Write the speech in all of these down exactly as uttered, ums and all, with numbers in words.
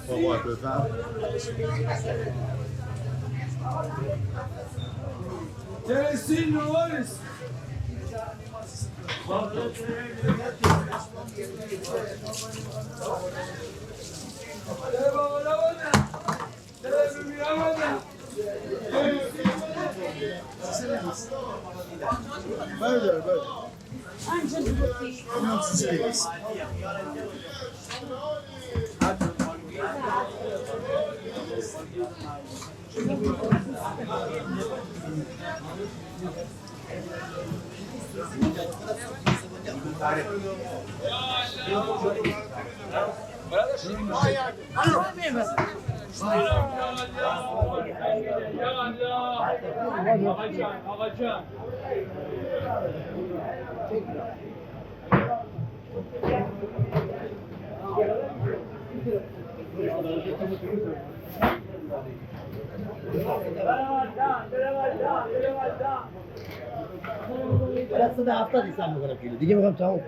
بابا، بفهم. جلسین نوریس. برای صد و هفتاد حساب می‌کنم کیلو. دیگه می‌گم تموم.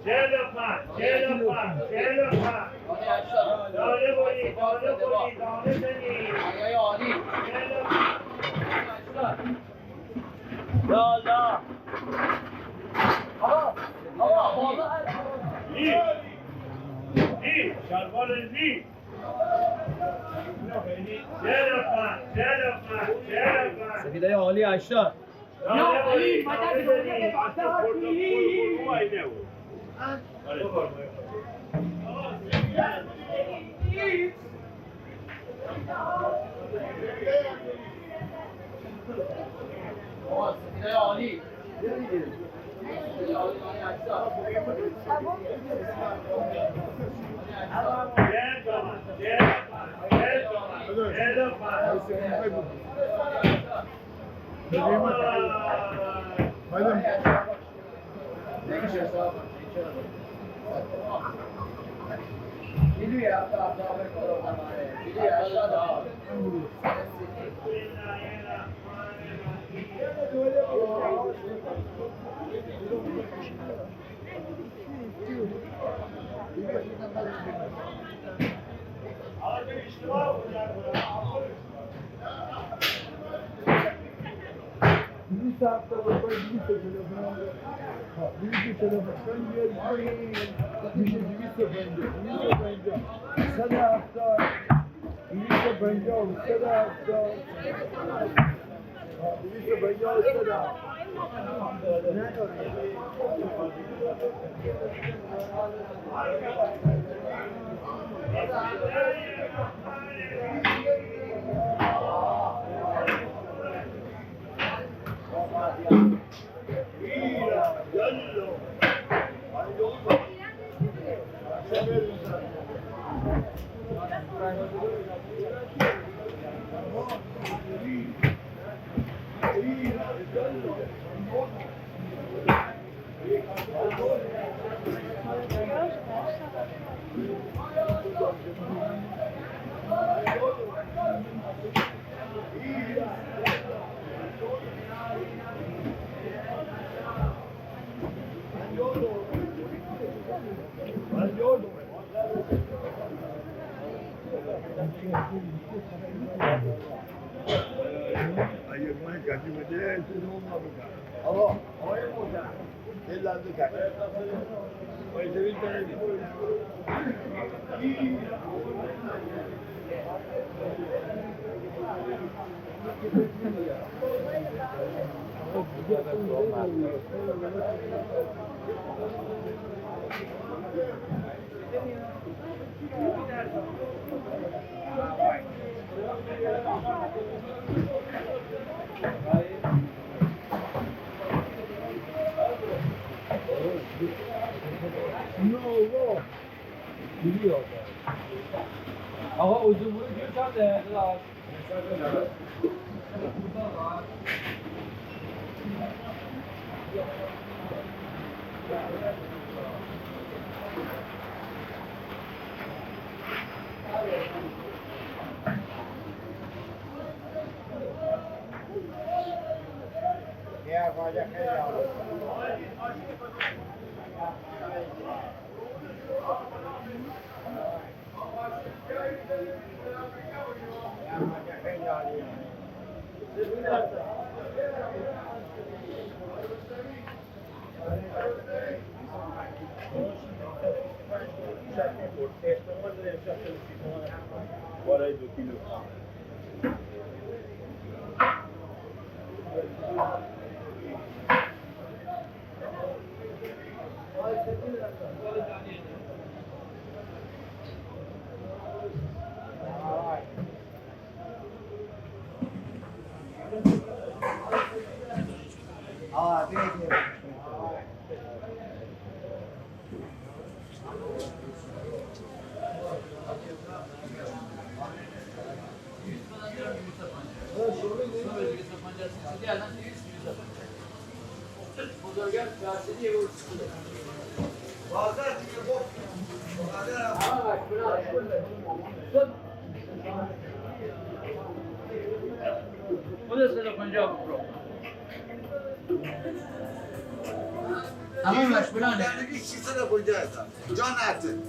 چهل و پنج، چهل و پنج، چهل و پنج. دانه بری، دانه بری، دانه زنی. چهل و پنج. یا الله. آقا، آقا، بالا. لی. لی، شلوار لی. چهل و پنج، چهل و پنج، چهل و پنج. سفیدای عالی هشتاد. یا علی، مدد. دویست هفتاد و پنج، دویست چهل و پنج. ها، دویست چهل و پنج، میشه دویست و پنجاه، دویست و پنجاه، صد و هفتاد، دویست و پنجاه، صد و هفتاد. ها، دویست و پنجاه، صد و هفتاد. آقا، اجور جور چنده؟ اما مشغولانه. یعنی کی سیصد و پنجاه هزار. جان آتن.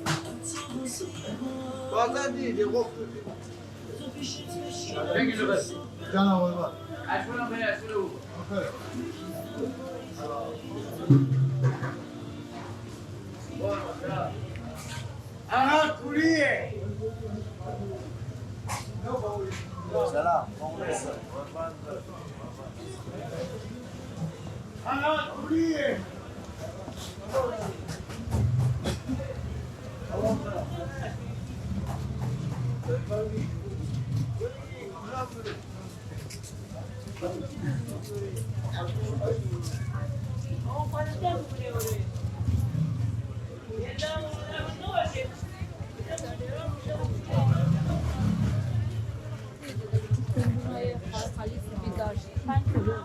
بازار نیه، یه وقت. جان آقا. آفرین. آها، کوریه. سلام، قربان سر. آها، کوریه.